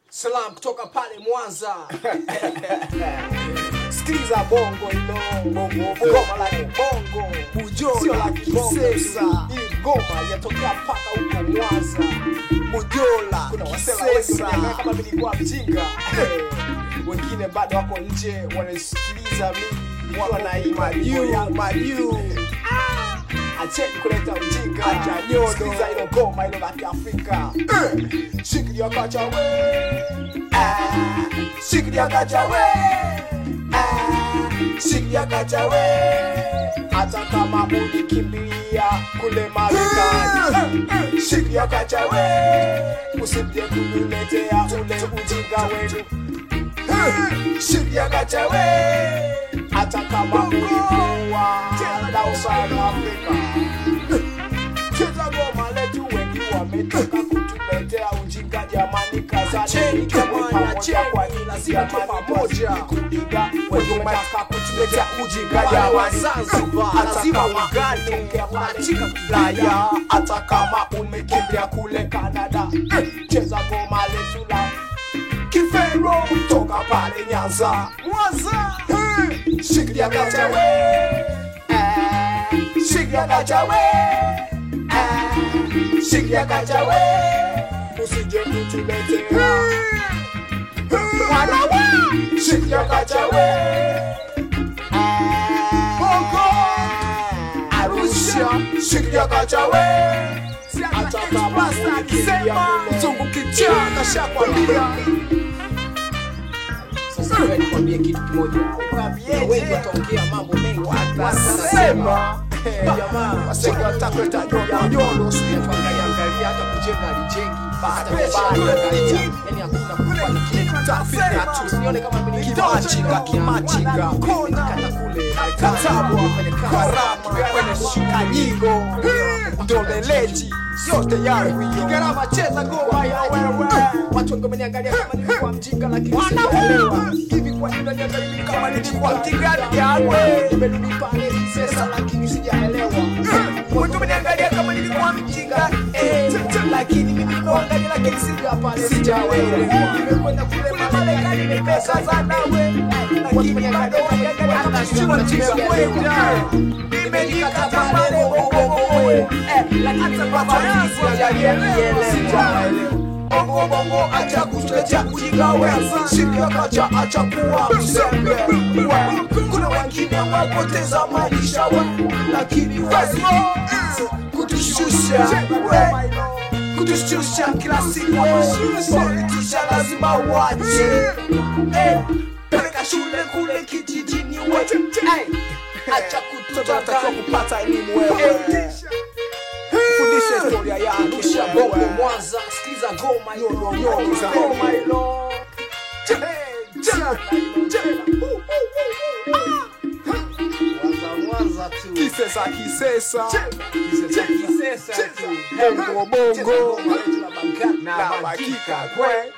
Salam kutoka pale Mwanza. Sikiliza bongo ilo, bongo goma la bongo, Bujola sio la Kisesa. Hii ngoma yatokea mpaka huko Mwanza, Bujola. Kuna wasela wengi kama nilikuwa mjinga, wengine bado wako nje wanasikiliza mimi wanaimba juu majuu. Acheni kuleta ujinga, acha nyodo. Sikiliza ilo ngoma ilo la Kiafrika. Shikilia kacha we, shikilia kacha we, shikilia kacha we. Hata kama ulikimbilia kule Marekani, shikilia kacha we, usije kuniletea ule ujinga wenu. Shikilia kacha we, hata kama ulikuwa South Africa. Cheza ngoma letu, wengi wametoka kutuletea ujinga. Jamani, kazaneni pamoja, kwa lazima pamoja kupiga. Wengi wametaka kutuletea ujinga, jamani, Zanzibar lazima ungane katika Ulaya. Hata kama umekimbia kule Canada, cheza ngoma letu la Kifero kutoka pale Nyanza, Mwanza. Shikilia kacha we, shikilia kacha we, shikilia kacha we, usije kutuletea walawa. Shikilia kacha we, Bongo Arusha, shikilia kacha we. Hata kama ukikimbia mzungu kichaa kashakwambia. Sasa wewe nikwambie kitu kimoja. Wengi wataongea mambo mengi, watasema jamaa wasenge watakuleta nyolo, sio tuangalia angalia, hata kujenga alijengi, hata biashara yani hakuna kufanikiwa. Tafika tu Usione kama mimi ni kimachinga, kimachinga kona kata kule Katabwa, Karama, Kanyigo, Ndoleleji, yote yangu hiyo. Kigarama, cheza ngoma ya wewe. Watu wengi wameniangalia kama nilikuwa mjinga, lakini sijaelewa. Hivi kwa nini unaniangalia kama nilikuwa mjinga? Nimerudi pale Kisesa, lakini sijaelewa. Watu wameniangalia kama nilikuwa mjinga, lakini mimi nilikuangalia, lakini sija pale, sijaelewa. Nimekwenda kule Marekani, nimepesa sana we, lakini bado waniangalia kama nilikuwa mjinga. Nimejikata pale bongo, lakini bado sijaelewa. Bongo bongo, acha kutuletea ujinga we. Shikilia kacha, acha kuwa mzembe we. Kuna wengine wapoteza maisha we, lakini wazidi kutushusha we, kutushusha kila siku. Politisha lazima uache, peleka shule kule kijijini we. Acha Tunatakiwa kupata elimu wewe, fundisha historia ya Arusha, Bongo, Mwanza, sikiza ngoma hilo, ngoma hilo. Mwanza, Mwanza tu. Kisesa, kisesa, Kisesa, kisesa tu. Bongo, bongo na na magika kwe,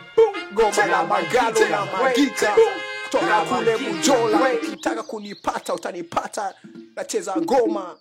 ngoma la magalo na magita kutoka kule Bujola. Ukitaka kunipata utanipata, nacheza ngoma.